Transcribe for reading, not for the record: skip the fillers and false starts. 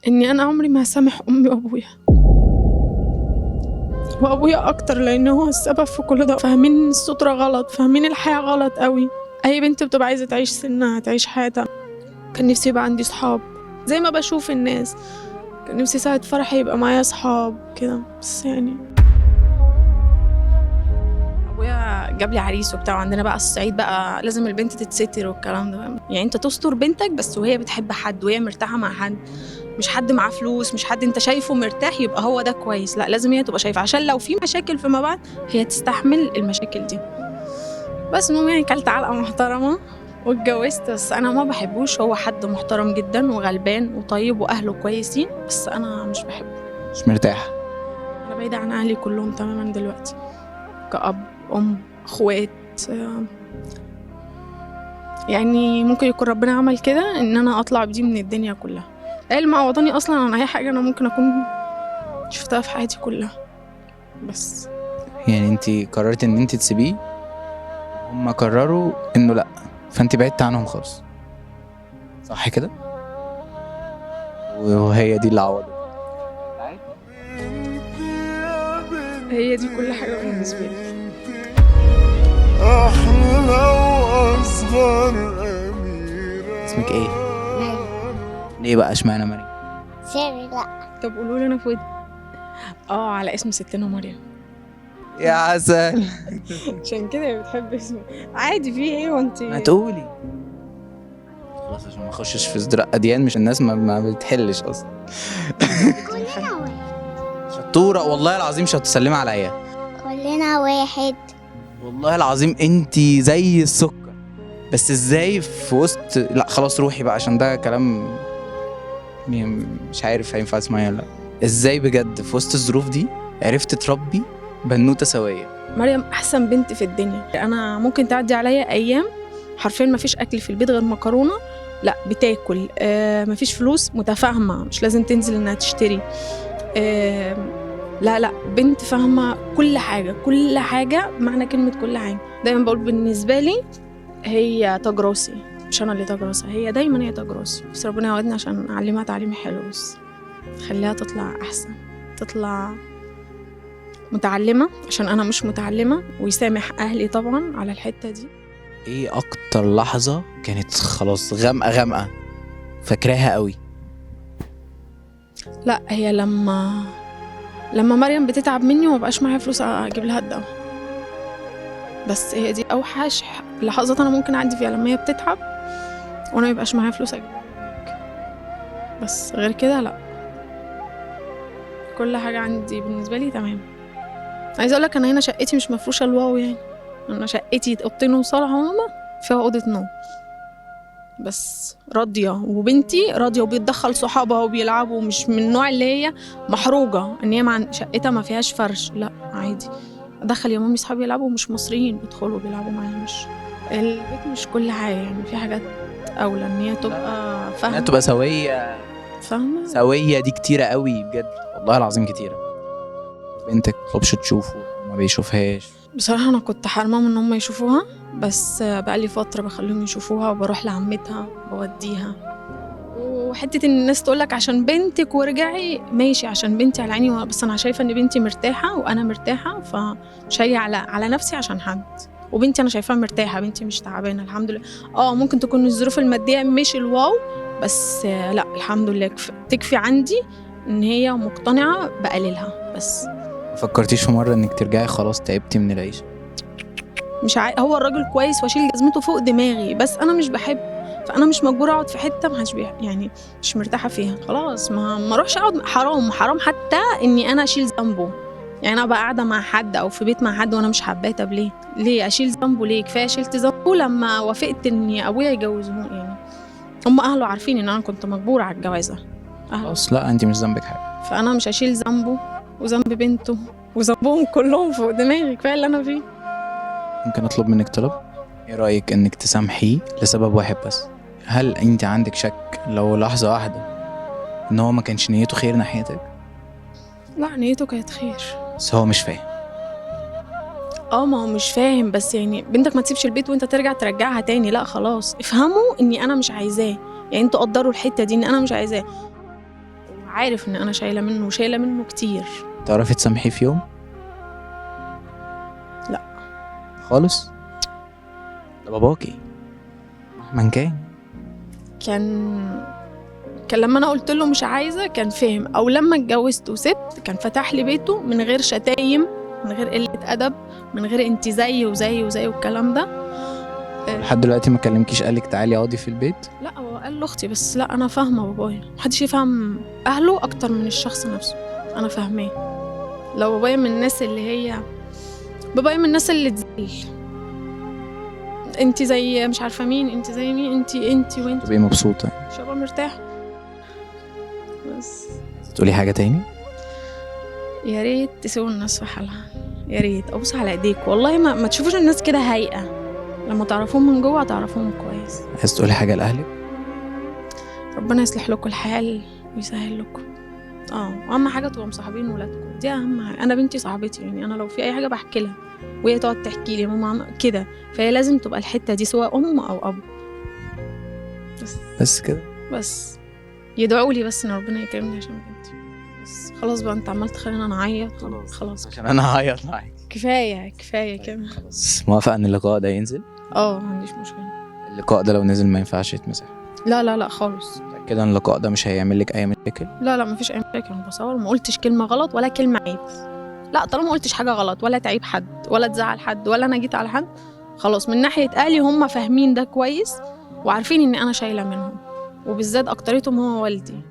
إني أنا عمري ما هسامح أمي وأبويا، وأبويا أكتر لأن هو السبب في كل ده. فاهمين السترة غلط، فاهمين الحياة غلط قوي. أي بنت بتبقى عايزة تعيش سنها، تعيش حياتها. كان نفسي يبقى عندي صحاب زي ما بشوف الناس، كان نفسي ساعة فرحي يبقى معايا صحاب كده، بس يعني ابويا جاب لي عريس وبتاع، وعندنا بقى الصعيد بقى لازم البنت تتستر والكلام ده، يعني انت تستر بنتك بس وهي بتحب حد وهي مرتاحة مع حد، مش حد معاه فلوس، مش حد انت شايفه مرتاح يبقى هو ده كويس، لا لازم هي تبقى شايفه عشان لو في مشاكل فيما بعد هي تستحمل المشاكل دي. بس المهم يعني كلت علقه محترمه واتجوزت، بس انا ما بحبوش. هو حد محترم جدا وغلبان وطيب واهله كويسين، بس انا مش بحبه. مش مرتاحة. انا بعيدة عن اهلي كلهم تماما دلوقتي، كأب، ام، اخوات. يعني ممكن يكون ربنا عمل كده ان انا اطلع بدي من الدنيا كلها. هي اللي معوضاني اصلا عن اي حاجة انا ممكن اكون شفتها في حياتي كلها. بس يعني انت قررتي ان انت تسيبيه، هما قرروا انه لا، فانت بعدت عنهم خالص، صح كده؟ وهي دي اللي عوضت. هي دي كل حاجة بالنسبة لي. أحلى وأصغر أميرة. اسمك ايه؟ مريم. ليه بقى اشمعنى مريم؟ سوري لا. طب قولوا لي انا في ودني. على اسم ستنا مريم. يا عسل. عشان كده هي بتحب اسمي. عادي، في ايه وانت ما تقولي خلاص عشان ما اخشش في ازدراء اديان، مش الناس ما بتحلش اصلا. كلنا واحد. شطوره والله العظيم، مش هتسلمي عليا. كلنا واحد والله العظيم انت زي السكر، بس ازاي في وسط؟ لا خلاص روحي بقى عشان ده كلام مش عارف هينفع اسمعي ولا لا. ازاي بجد في وسط الظروف دي عرفت تربي بنوته سويه؟ مريم احسن بنت في الدنيا. انا ممكن تعدي عليا ايام حرفيا ما فيش اكل في البيت غير مكرونه، لا بتاكل. ما فيش فلوس، متفاهمه، مش لازم تنزل انها تشتري. لا لا، بنت فاهمه كل حاجة، كل حاجة معنى كلمة كل حاجة. دايما بقول بالنسبة لي هي تاج راسي، مش انا اللي تاج راسها، هي دايما هي تاج راسي. بس ربنا يعوضني عشان اعلمها تعليم حلو، بس خليها تطلع احسن، تطلع متعلمة عشان انا مش متعلمة، ويسامح اهلي طبعا على الحتة دي. ايه اكتر لحظة كانت خلاص غامقه غامقه فاكراها قوي؟ لا هي لما مريم بتتعب مني وما بقاش معايا فلوس اجيب لها الدواء، بس هي دي اوحش لحظات انا ممكن اعدي فيها، لما هي بتتعب وانا ما يبقاش معايا فلوس اجيب لها. بس غير كده لا، كل حاجة عندي بالنسبة لي تمام. عايزه اقول لك انا هنا شقتي مش مفروشه الواو، يعني انا شقتي اوضتين وصاله ماما فيها اوضة نوم بس، راضية، وبنتي راضية وبيتدخل صحابها وبيلعبوا، مش من النوع اللي هي محروجه ان هي مع شقتها ما فيهاش فرش، لا عادي ادخل يا مامي صحابي يلعبوا، مش مصريين بيدخلوا بيلعبوا معايا. مش البيت مش كل حاجة يعني، في حاجات اولى ان هي تبقى انها فاهمه. تبقى سويه. فاهمه سويه دي كتيرة قوي بجد والله العظيم كتيرة. بنتك متطلبش تشوفه، ما بيشوفهاش. بصراحة انا كنت حرمه ان هم يشوفوها، بس بقالي فترة بخليهم يشوفوها، وبروح لعمتها بوديها. وحتة ان الناس تقولك عشان بنتك وارجعي، ماشي عشان بنتي على عيني، بس انا شايفه ان بنتي مرتاحة وانا مرتاحة، فمش هاجي على نفسي عشان حد. وبنتي انا شايفاها مرتاحة، بنتي مش تعبانة الحمد لله. ممكن تكون الظروف المادية مش الواو، بس لا الحمد لله تكفي عندي ان هي مقتنعة بقليلها. بس ما فكرتيش في مرة انك ترجعي خلاص تعبتي من العيشة؟ مش هو الراجل كويس واشيل جزمته فوق دماغي، بس انا مش بحب، فانا مش مجبوره اقعد في حتة ما حدش يعني مش مرتاحة فيها. خلاص ما اروحش اقعد، حرام حرام حتى اني انا اشيل ذنبه. يعني انا بقى قاعدة مع حد او في بيت مع حد وانا مش حباه، طب ليه ليه اشيل ذنبه؟ ليه؟ كفاية شلت ذنبه لما وافقت ان ابويا يجوزه، يعني هم اهله عارفين ان انا كنت مجبوره على الجوازه. خلاص لا انت مش ذنبك حاجة، فانا مش هشيل ذنبه وذنب بنته وذنبهم كلهم فوق دماغي، كفاية اللي انا فيه. ممكن اطلب منك طلب؟ ايه رايك انك تسامحيه لسبب واحد بس؟ هل انت عندك شك لو لحظة واحدة ان هو ما كانش نيته خير ناحيتك؟ لا نيته كانت خير، بس هو مش فاهم. ما هو مش فاهم، بس يعني بنتك ما تسيبش البيت وانت ترجع ترجعها تاني، لا خلاص افهموا اني انا مش عايزاه، يعني انتوا قدروا الحتة دي ان انا مش عايزاه. عارف ان انا شايله منه وشايله منه كتير. تعرفي تسامحيه في يوم؟ لا. خالص؟ ده باباكي مهما كان. كان لما انا قلت له مش عايزه كان فاهم، او لما اتجوزت وسبت كان فتح لي بيته من غير شتايم، من غير قلة ادب، من غير انت زي وزي وزي والكلام ده. لحد دلوقتي ما كلمكيش قالك تعالي اقعدي في البيت؟ لا هو قال لاختي بس، لا انا فاهمه بابايا، محدش يفهم اهله اكتر من الشخص نفسه، انا فاهماه. لو بابايا من الناس اللي هي، بابايا من الناس اللي تزل، انت زي مش عارفه مين، انت زي مين، انت انت وانت، تبقي مبسوطة، مش هبقى مرتاحة. بس تقولي حاجة تاني؟ يا ريت تسيبوا الناس في حالها، يا ريت ابص على ايديك والله، ما تشوفوش الناس كده هايئه، لما تعرفوهم من جوه تعرفوهم كويس. عايز تقولي حاجة لاهلك؟ ربنا يصلح لكم الحال ويسهل لكم. اهم حاجة تبقوا مصاحبين ولادكم، دي اهم حاجة. انا بنتي صاحبتي، يعني انا لو في اي حاجة بحكي لها وهي تقعد تحكي لي ماما كده، فهي لازم تبقى الحتة دي سواء ام او اب. بس كده، بس يدعوا لي بس ان ربنا يكرمني عشان بنتي. بس خلاص بقى، انت عمال تخليني انا اعيط. خلاص عشان انا هعيط معاك. كفاية كفاية كده. خلاص، موافقة ان اللقاء ده ينزل؟ ما عنديش مشكلة. اللقاء ده لو نزل ما ينفعش يتمسح؟ لا لا لا خالص. متأكدة ان اللقاء ده مش هيعمل لك اي مشاكل؟ لا لا مفيش اي مشاكل، انا بصور ما قلتش كلمة غلط ولا كلمة عيب. لا طالما ما قلتش حاجة غلط ولا تعيب حد ولا تزعل حد ولا انا جيت على حد، خلاص. من ناحية اهلي هم فاهمين ده كويس وعارفين ان انا شايله منهم، وبالذات اكتريتهم هو والدي.